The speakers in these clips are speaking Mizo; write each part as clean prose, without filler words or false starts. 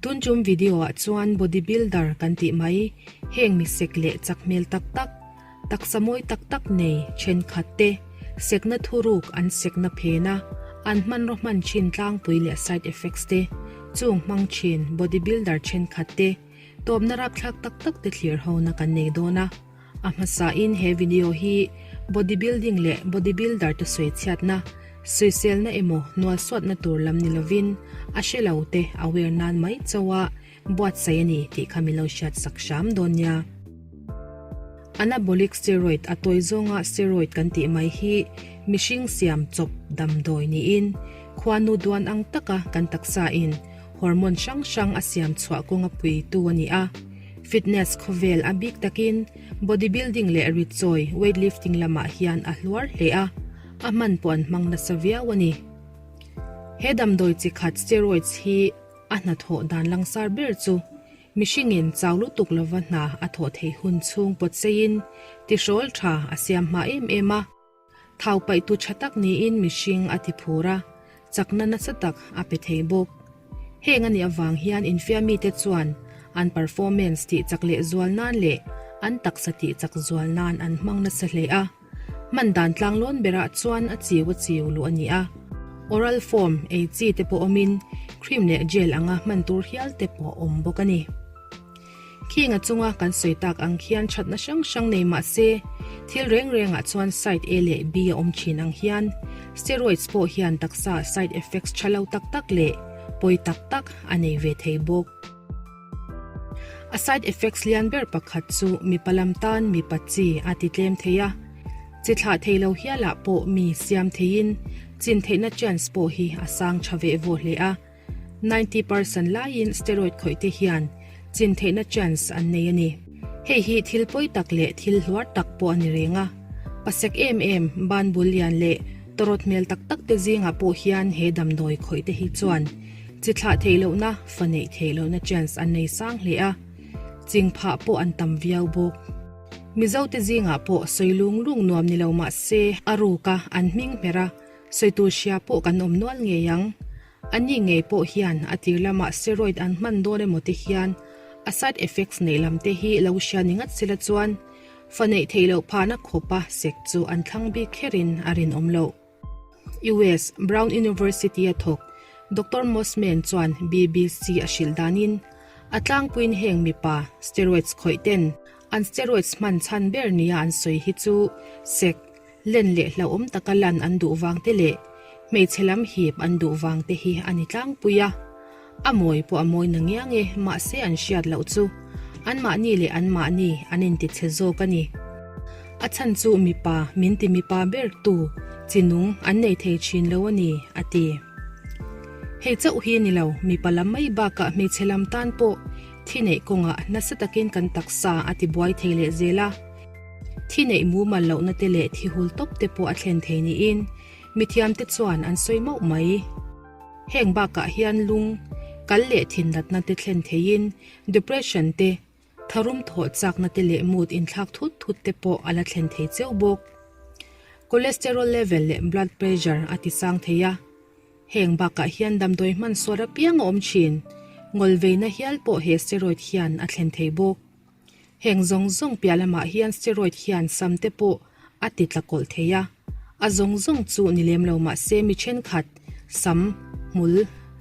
Tun tum video ah chuan body builder kan tih mai, heng mi sek leh chak hmel tak tak, taksa mawi tak tak nei thenkhat te sekna thuruk an sekna phen a, an hmanraw hman thin tlangpui leh side effects te, chung hmang thin body builder thenkhat te tawpna rapthlak tak tak te thlir ho na kan nei dawn a. A hmasain he video hi body building leh body builder te sawi chhiatna, sawiselna emaw hnualsuatna tur lam ni lovin a hre lo te aware nan mai chauha buatsaih a ni tih kha min lo hriat sak hram dawn nia. Anabolic steroid a tawi zawnga steroid kan tih mai hi mihring siam chawp damdawi niin khuanu duan ang taka kan taksa in hormone hrang hrang a siam chhuah kawnga puitu a ni a. Fitness khawvel a bik takin bodybuilding leh ritchawi, weightlifting, lamah hian a hluar hle a, a hman pawh an hmang nasa viau a ni. He damdawi chi khat steroids hi a hnathawh dan langsar ber chu mihringin chau lutuk lova hna a thawh theih hun chhung pawtseiin tihrawl tha a siam hma em em a. Thau paihtu tha tak niin mihring a ti phur a, chakna nasa tak a pe thei bawk. Heng a nih avang hian infiamite chuan an performance tih chak leh zual nan leh an taksa tih chak zual nan an hmang nasa hle a. Hman dan tlanglawn berah chuan a chiu a chiu luh a ni a. Oral form ei chi te pawh awmin cream leh gel anga hman tur hial te pawh a awm bawk a ni. Khinga chunga kan sawi tak ang khian thatna hrang hrang nei mah se, thil reng rengah chuan side A leh B a awm thin ang hian steroids pawh hian taksa side effects tha lo tak tak leh pawi tak tak a nei ve thei bawk. A side effects lian ber pakhat chu mipa lam tan mipa chi a ti tlem thei a, chi thlah thei lo hialah pawh mi siam theiin chin theihna chance pawh hi a sang tha veh vawh hle a. 90 percent laiin steroid khawih te hian chin theihna chance an nei a ni. Hei hi thil pawi tak leh thil hluar tak pawh a ni reng a. Pasek em em, ban bul lian leh tawrawt hmel tak tak te zingah pawh hian he damdawi khawih te hi chuan chi thlah theih lohna, fa neih theih lohna chance an nei sang hle a, ching phah pawh an tam viau bawk. Mizo te zingah pawh sawi lung lung nuam ni lo mah se a ruka an hming hmer a, sawi tur hria pawh kan awm nual ngei ang. A ni ngei pawh hian a tir lamah steroid an hman dawn emaw te hian a side effects neih lam te hi lo hria ni ngat sela chuan fa neih theih loh phahna khawpa sek chu an thlang bik kherin a rinawm loh. US, Brown University a thawk Doctor Mossman chuan BBC a hrilh danin a tlangpuiin heng mipa steroids khawih ten an steroids hman chhan ber nia an sawi hi chu sek Len leh hlauhawm taka lan an duh vang te leh hmeichhe lam hip an duh vang te hi a ni tlangpui a. A mawi pawh a mawi na ngiang e, mahse an hriat loh chu anmahni leh anmahni an intichhe zawk a ni. A chhan chu mipa min ti mipa ber tu chi nung an nei thei thin lo a ni, a ti. Hei chauh hi ni lo, mipa lam mai bakah hmeichhe lam tan pawh thi neih kawngah nasa takin kan taksa a tibuai thei leh zel a. Thi neih mumal lohna te leh thi hul tawp te pawh a thlen thei niin mithiamte chuan an sawi mauh mai. Heng bakah hian lung, kal leh thin natna te thlen theiin depression te, tharum thawh chakna te leh mood inthlak thut thut te pawh a la thlen thei cheu bawk. Cholesterol level leh blood pressure a tisang thei a. Heng bakah hian damdawi hman sual apiang a awm thin. Ngawlveina hial pawh he steroid hian a thlen thei bawk. Heng zawng zawng piah lamah hian steroid hian sam te pawh a ti tla kawlh thei a, a zawng zawng chu ni lem lo mah se mi thenkhat, sam, hmul,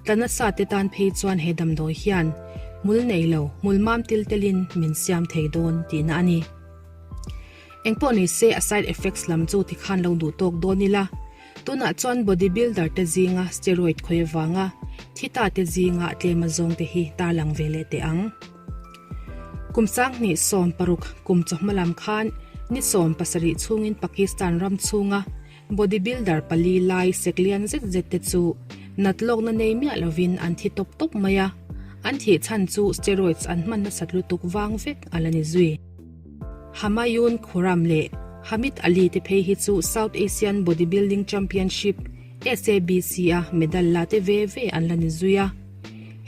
tla nasa te tan phei chuan he damdawi hian hmul nei lo, hmul mam til telin min siam thei dawn tihna a ni. Engpawh ni se a side effects lam chu tikhan lo duh tawk dawn ila, Tunah chuan body builder te zinga steroid khawi avanga thi ta te zinga tlem azawng te hi tarlang ve leh teh ang. Kum 2016 kum chawhma lam khan ni 17 chhungin Pakistan ram chhunga body builder pali lai seklian zet zet te chu nat lawkna nei miah lovin an thi tawp tawp mai a, an thih chhan chu steroids an hman nasat lutuk vang vek a la ni zui. Hamayun Khurram leh Hamid Ali te phei hi chu South Asian Bodybuilding Championship, SABC, a medal la te ve ve an la ni zui a.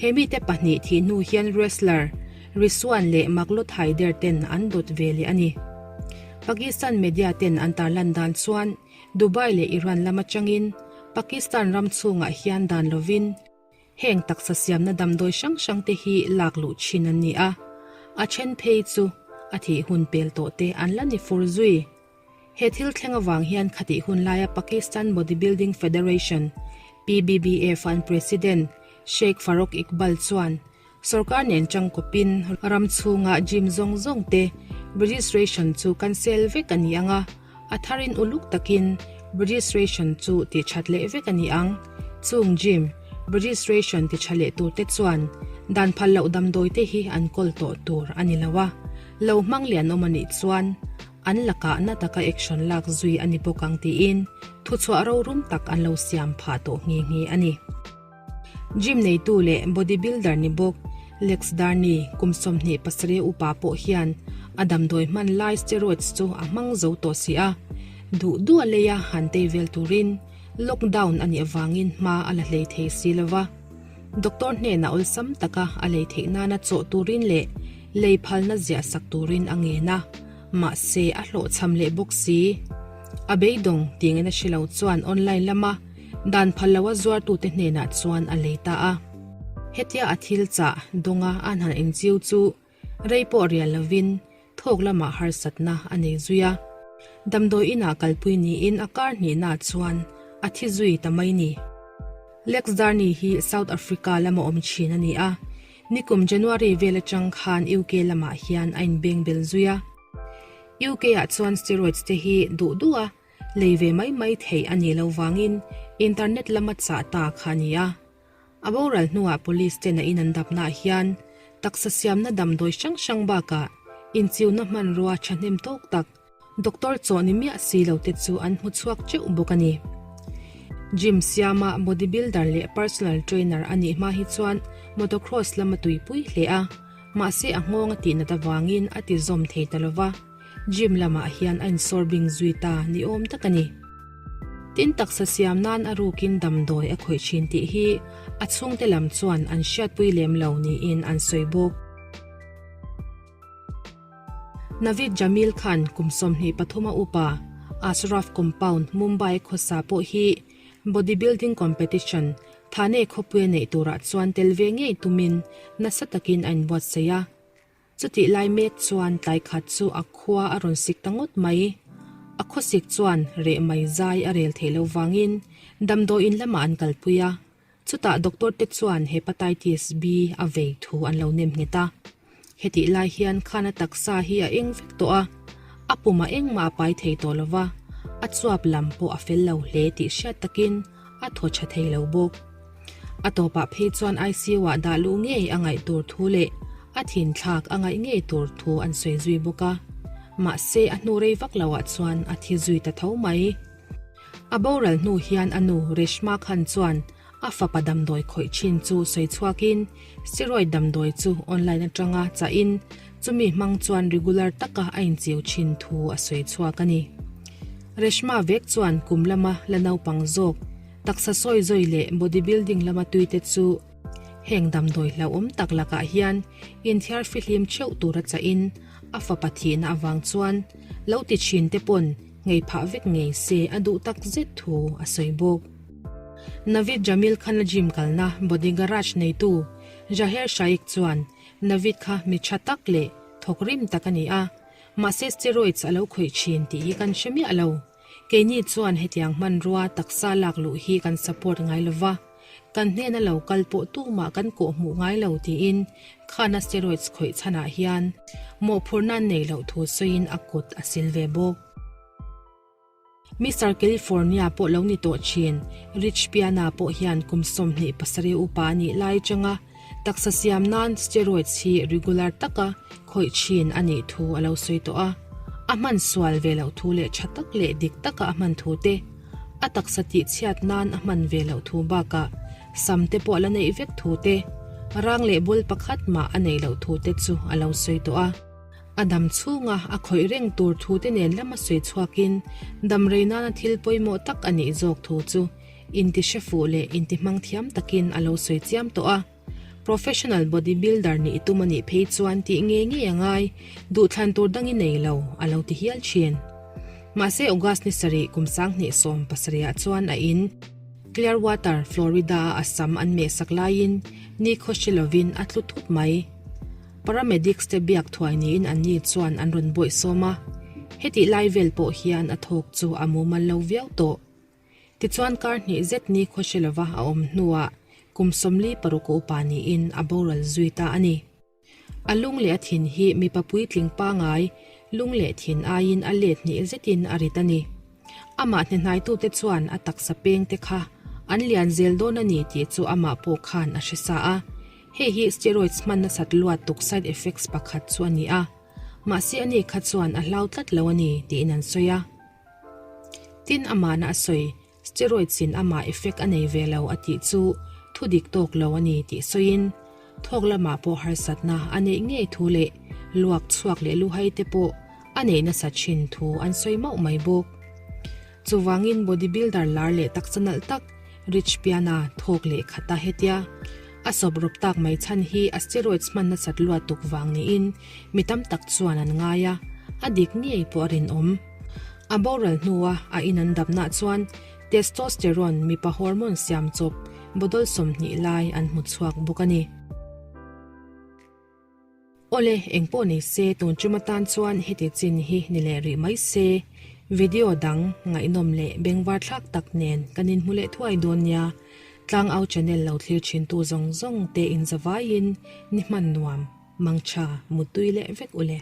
He mite pahnih thih hnu hian wrestler Rizwan leh Makhlood Haider ten an dawt ve leh a ni. Pakistan media ten an tarlan dan chuan Dubai leh Iran lam atangin Pakistan ram chhungah hian dan lovin. Heng taksa siamna damdawi hrang hrang te hi lak luh thin an ni a, a then phei chu a thih hun pel tawh te an la ni fur zui. He thil thleng avang hian khatih hun laia Pakistan Bodybuilding Federation, PBBF, an President Sheikh Farooq Iqbal chuan Sorkar nen tangkawpin ram chhunga gym zawng zawng te registration chu cancel vek a ni ang a, a tharin uluk takin registration chu tih that leh vek a ni ang. Chung gym registration ti tha leh tur te chuan dan phal loh damdawi te hi an kawl tawh tur a ni lo a, lo hmang lian awm a nih chuan an lakah na taka action lak zui a ni bawk ang tiin thuchhuah rorum tak an lo siam phah tawh nghe nghe a ni. Gym neitu leh bodybuilder ni bawk Lex Darney, kum 27 upa pawh hian a damdawi hman lai steroids chu a hmang zo tawh si a, duh duh a lei a han tei vel turin lockdown a nih avangin hma a la hlei thei si lo va. Doctor hnenah awlsam taka a lei theih nana chawh turin leh lei phalna ziah sak turin a ngen a, mahse a hlawhchham leh bawk si. A beidawng tingin a hre lo chuan online lama Dan phal loa zuartute hnenah chuan a lei ta a. Hetia a thil chah dawnga an han inchiu chu rei pawh rial lovin thawk lamah harsatna a nei zui a. Damdawi inah kalpui niin a kar hnihnaah chuan a thi zui ta mai ni. Lex Darney hi South Africa lama awm thin a ni a, nikum January vel atang khan UK lamah hian a inbengbel zui a. UK-ah chuan steroids te hi duh duh a Lei ve mai mai theih a nih loh vangin internet lama chah ta kha a ni a. A boral hnuah police ten a in an dapnaah hian taksa siamna damdawi hrang hrang bakah inchiuna hmanrua thahnem tawk tak doctor chawh ni miah si lo te chu an hmu chhuak teuh bawk a ni. Gym siama bodybuilder leh personal trainer a nih hma hi chuan motocross lama tuipui hle a, mahse a nghawng a tihnat avangin a ti zawm thei ta lova. Gym lamah hian a insawr bing zui ta ni awm tak a ni. Tin taksa siam nan a rukin damdawi a khawih thin tih hi a chhungte lam chuan an hriatpui lem lo niin an sawi bawk. Naveed Jamil Khan kum 23 a upa Ashraf Compound, Mumbai khawsa pawh hi bodybuilding competition Thane khawpuia neih turah chuan tel ve ngei tumin nasa takin a inbuatsaih a. Chutih lai mek chuan tlai khat chu a khua a rawn sik ta ngawt mai. A khawsik chuan reh mai zai a rel theih loh vangin damdawiin lamah an kalpui a, chutah doctor te chuan Hepatitis B a vei thu an lo nem nghet a. Hetih lai hian khan a taksa hi a eng vek tawh a, a pumah engmah a pai thei tawh lo va, a chuap lam pawh a fel lo hle tih hriat takin a thaw tha thei lo bawk. A tawpah phei chuan ICU-ah dah luh ngei a ngaih tur thu leh a thinthlak a ngaih ngei tur thu an sawi zui bawk a. Mahse, a hnu rei vak loah chuan a thi zui ta tho mai. A boral hnu hian a nu Reshma Khan chuan a fapa damdawi khawih thin chu sawi chhuakin steroid damdawi chu online atanga chahin chumi hmang chuan regular taka a inchiu thin thu a sawi chhuak a ni. Reshma vek chuan kum lama la naupang zawk Taksa sawi zawi leh body building lama tuite chu heng damdawi hlauhawm tak lakah hian inthiar fihlim theuh tura chahin a fapa thihna avang chuan lo ti thin te pawn ngei phah vek ngei se a duh tak zet thu a sawi bawk. Navid Jamil Khan-a gym kalna body garage neitu Jaher Shaikh chuan Navid kha mi tha tak leh thawk rim tak a ni a, mahse steroids a lo khawih thin tih hi kan hre miah lo. Keini chuan hetiang hmanrua taksa lak luh hi kan support ngai lo va, kan hnena lo kal pawh tumah kan kawh hmuh ngai lo tiin khana steroids khawih chhanah hian mawhphurhna an neih loh thu sawiin a kut a sil ve bawk. Mister California pawh lo ni tawh thin Rich Piana pawh hian kum 27 upa a nih lai atanga Taksa siam nan steroids hi regular taka khawih thin a nih thu a lo sawi tawh a, a hman sual ve loh thu leh tha tak leh dik taka a hman thu te, a taksa tihchhiat nan a hman ve loh thu bakah sam te pawh a la neih vek thu te, rang leh bul pakhat mah a neih loh thu te chu a lo sawi tawh a. A dam chhunga a khawih reng tur thu te nen lama sawi chhuakin dam rei nana thil pawimawh tak a nih zawk thu chu Inti hre fuh leh inti hmang thiam takin a lo sawi chiam tawh a. Professional body builder nih i tum a nih phei chuan tih ngei ngei a ngai, duhthlan tur dang i nei lo, a lo ti hial thin. Mahse August ni sarih kum 2017 ah chuan a in. Clearwater, Florida-a a sam an mehsak laiin nikhaw hre lovin a tlu thut mai. Paramedics te biak thuai niin anni chuan an rawn bawihsawm a, hetih lai vel pawh hian a thawk chu a mumal lo viau tawh. Tichuan kar hnih zet nikhaw hre lova a awm hnuah kum 46 a upa niin a boral zui ta a ni. A lung leh a thin hi mipa puitling pangai lung leh thin aiin a let hnih zetin a rit a ni. Amah hnehnaitute chuan a taksa pengte kha an lian zel dawn a ni tih chu amah pawh khan a hre sa a. Hei hi steroids hman nasat luat tuk side effects pakhat chu a ni a. Mahse ani kha chuan a hlau tlat lo a ni tiin an sawi a. Tin amahna a sawi Steroids in amah effect a nei ve lo a tih chu thu dik tawk lo a ni tih sawiin thawk lamah pawh harsatna a neih ngei thu leh luak chhuak leh luhai te pawh a neih nasa thin thu an sawi mauh mai bawk. Chuvangin bodybuilder lar leh taksa nalh tak Rich Piana thawk leh khata hetia a sawp rawp tak mai chhan hi a steroids hman nasat luat tuk vang niin mi tam tak chuan an ngai a, a dik ngei pawh a rinawm. A boral hnua a in an dapnah chuan testosterone mipa hormone siam chawp bottle 20 lai an hmu chhuak bawk a ni. Awle, engpawh nei se tun tum atan chuan heti chin hi ni leh rih mai se. Video dang ngaihnawm leh bengvar thlak tak nen kan inhmu leh thuai dawn nia. Tlangau channel lo thlir thintu zawng zawng te inzavaiin ni hman nuam, mangtha, muttui leh vek ule.